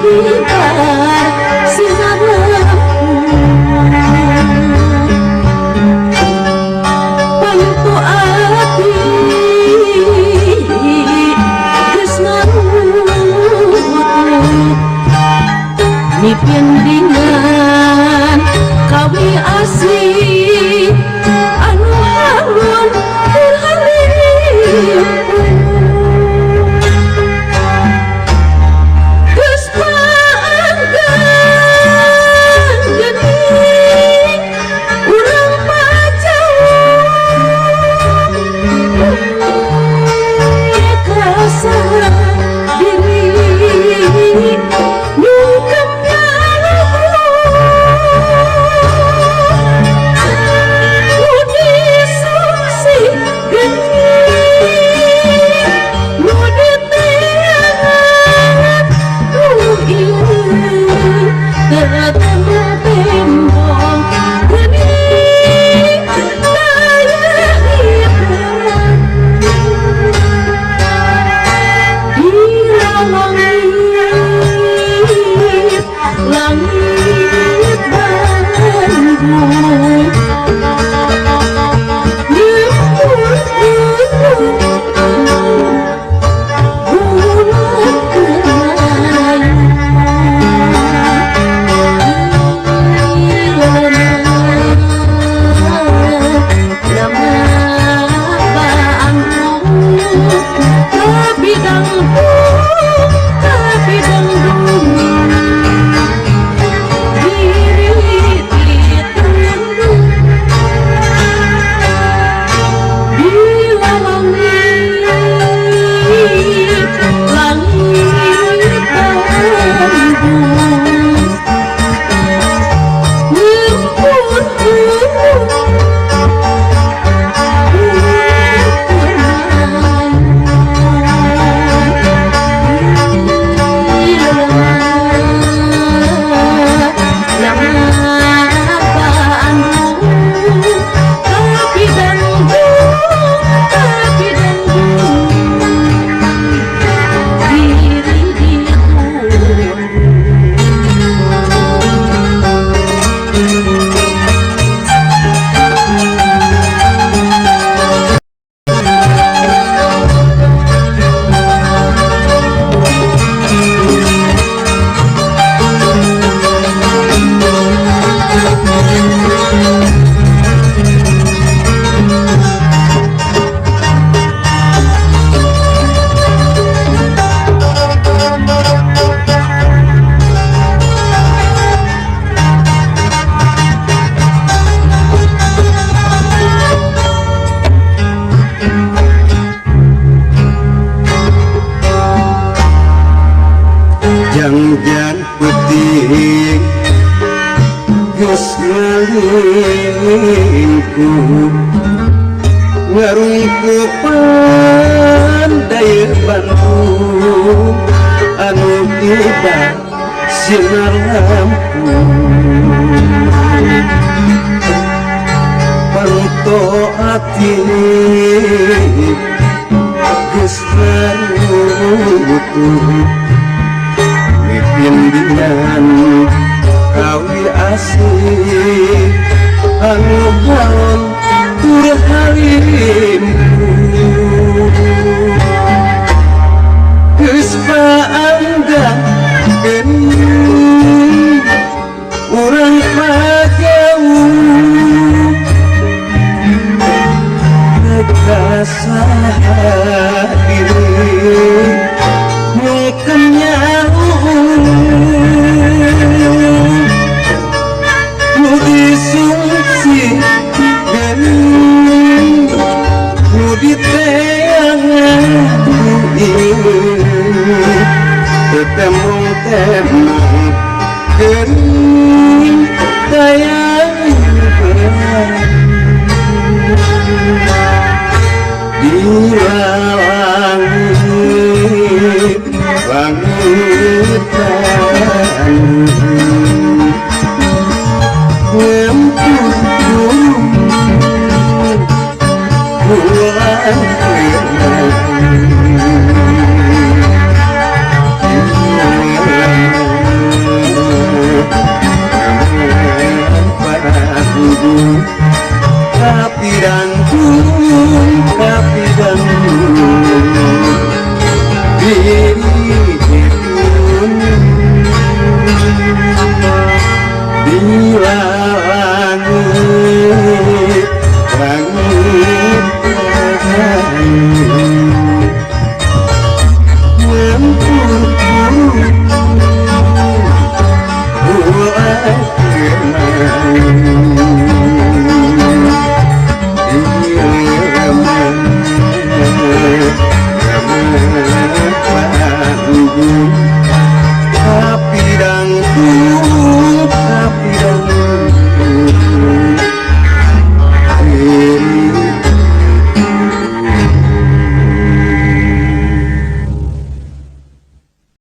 Kibar sinar lampu pantu ati geus marutu mipindingan kawi asih anu halun tur halimpu. Geus paanggang geuning urang pajauh kasah diri nyungkem nyaluhur nu disungsi geuning nu diteangan ku ieu teu tembong geuning daya hiburan di langit langit Bandung nyembur bulan kerayu. Langit Bandung nyembur Jangjan peuting geus ngalingkup ngarungkupan daya Bandung anu kibar sinar lampu panto ati geus marutu pimpinan kawi asih anu gaon tur halimpu geus paanggang geuning urang pajauh kasaha diri nyungkem nyaluhur nu disungsi geuning nu diteangan ku ieu teu tembong-tembong geuning daya hiburan di langit langit Bandung nyempur bulan kerayu. Di